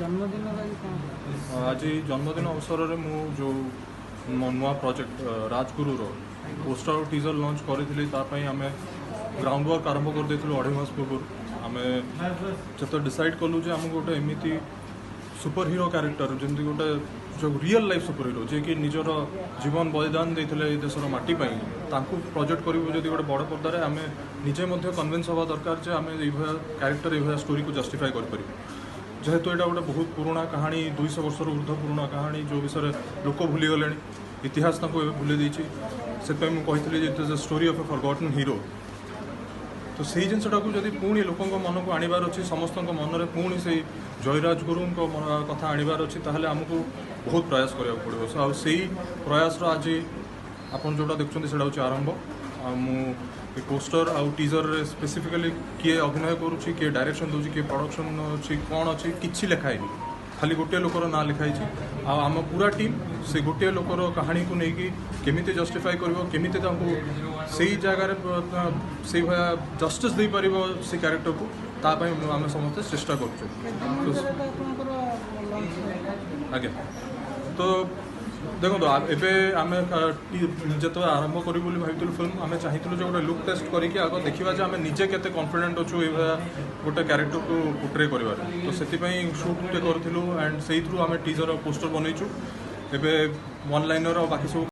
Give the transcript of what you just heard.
ଜନ୍ମଦିନର ଆଜି କ'ଣ? ଆଜି ଜନ୍ମଦିନ ଅବସରରେ ମୁଁ ଯେଉଁ ମୋ ନୂଆ ପ୍ରୋଜେକ୍ଟ ରାଜଗୁରୁର ପୋଷ୍ଟର ଆଉ ଟିଜର ଲଞ୍ଚ କରିଥିଲି, ତା ପାଇଁ ଆମେ ଗ୍ରାଉଣ୍ଡ ୱାର୍କ ଆରମ୍ଭ କରିଦେଇଥିଲୁ 2.5 ମାସ ପୂର୍ବରୁ। ଆମେ ଯେତେବେଳେ ଡିସାଇଡ଼୍ କଲୁ ଯେ ଆମକୁ ଗୋଟେ ଏମିତି ସୁପର ହିରୋ କ୍ୟାରେକ୍ଟର, ଯେମିତି ଗୋଟେ ଯେଉଁ ରିଅଲ୍ ଲାଇଫ୍ ସୁପର ହିରୋ, ଯିଏକି ନିଜର ଜୀବନ ବଳିଦାନ ଦେଇଥିଲେ ଏଇ ଦେଶର ମାଟି ପାଇଁ, ତାଙ୍କୁ ପ୍ରୋଜେକ୍ଟ କରିବୁ ଯଦି ଗୋଟେ ବଡ଼ ପର୍ଦ୍ଦାରେ, ଆମେ ନିଜେ ମଧ୍ୟ କନଭିନ୍ସ ହେବା ଦରକାର ଯେ ଆମେ ଏଇଭଳିଆ କ୍ୟାରେକ୍ଟର, ଏଇଭଳିଆ ଷ୍ଟୋରିକୁ ଜଷ୍ଟିଫାଏ କରିପାରିବୁ। ଯେହେତୁ ଏଇଟା ଗୋଟେ ବହୁତ ପୁରୁଣା କାହାଣୀ, 200 ବର୍ଷରୁ ଉର୍ଦ୍ଧ୍ୱ ପୁରୁଣା କାହାଣୀ, ଯେଉଁ ବିଷୟରେ ଲୋକ ଭୁଲିଗଲେଣି, ଇତିହାସ ତାଙ୍କୁ ଏବେ ଭୁଲି ଦେଇଛି। ସେଥିପାଇଁ ମୁଁ କହିଥିଲି ଯେ it is a story of a forgotten hero। ତ ସେଇ ଜିନିଷଟାକୁ ଯଦି ପୁଣି ଲୋକଙ୍କ ମନକୁ ଆଣିବାର ଅଛି, ସମସ୍ତଙ୍କ ମନରେ ପୁଣି ସେଇ ଜୟରାଜ ଗୁରୁଙ୍କ କଥା ଆଣିବାର ଅଛି, ତାହେଲେ ଆମକୁ ବହୁତ ପ୍ରୟାସ କରିବାକୁ ପଡ଼ିବ। ସୋ ଆଉ ସେଇ ପ୍ରୟାସର ଆଜି ଆପଣ ଯେଉଁଟା ଦେଖୁଛନ୍ତି, ସେଇଟା ହେଉଛି ଆରମ୍ଭ। ଆଉ ମୁଁ ଏ ପୋଷ୍ଟର ଆଉ ଟିଜରରେ ସ୍ପେସିଫିକାଲି କିଏ ଅଭିନୟ କରୁଛି, କିଏ ଡାଇରେକ୍ସନ୍ ଦେଉଛି, କିଏ ପ୍ରଡକ୍ସନ୍ ଅଛି, କ'ଣ ଅଛି, କିଛି ଲେଖା ହେଇନି। ଖାଲି ଗୋଟିଏ ଲୋକର ନାଁ ଲେଖା ହେଇଛି। ଆଉ ଆମ ପୁରା ଟିମ୍ ସେ ଗୋଟିଏ ଲୋକର କାହାଣୀକୁ ନେଇକି କେମିତି ଜଷ୍ଟିଫାଏ କରିବ, କେମିତି ତାଙ୍କୁ ସେଇ ଜାଗାରେ ସେଇଭଳିଆ ଜଷ୍ଟିସ୍ ଦେଇପାରିବ ସେ କ୍ୟାରେକ୍ଟରକୁ, ତା ପାଇଁ ଆମେ ସମସ୍ତେ ଚେଷ୍ଟା କରୁଛୁ। କେତେ ଦିନ ଭିତରେ ଏଟା ଆପଣଙ୍କର ଲଞ୍ଚ? ଆଜ୍ଞା, ତ ଦେଖନ୍ତୁ, ଏବେ ଆମେ ଯେତେବେଳେ ଆରମ୍ଭ କରିବୁ ବୋଲି ଭାବିଥିଲୁ ଫିଲ୍ମ, ଆମେ ଚାହିଁଥିଲୁ ଯେ ଗୋଟେ ଲୁକ୍ ଟେଷ୍ଟ କରିକି ଆଗ ଦେଖିବା ଯେ ଆମେ ନିଜେ କେତେ କନଫିଡେଣ୍ଟ ଅଛୁ ଏଇଭଳିଆ ଗୋଟେ କ୍ୟାରେକ୍ଟରକୁ ପୋଟ୍ରେ କରିବାରେ। ତ ସେଥିପାଇଁ ସୁଟ୍ କରିଥିଲୁ ଆଣ୍ଡ ସେଇଥିରୁ ଆମେ ଟିଜର ଆଉ ପୋଷ୍ଟର ବନେଇଛୁ। ଏବେ ୱାନ୍ ଲାଇନର ଆଉ ବାକି ସବୁ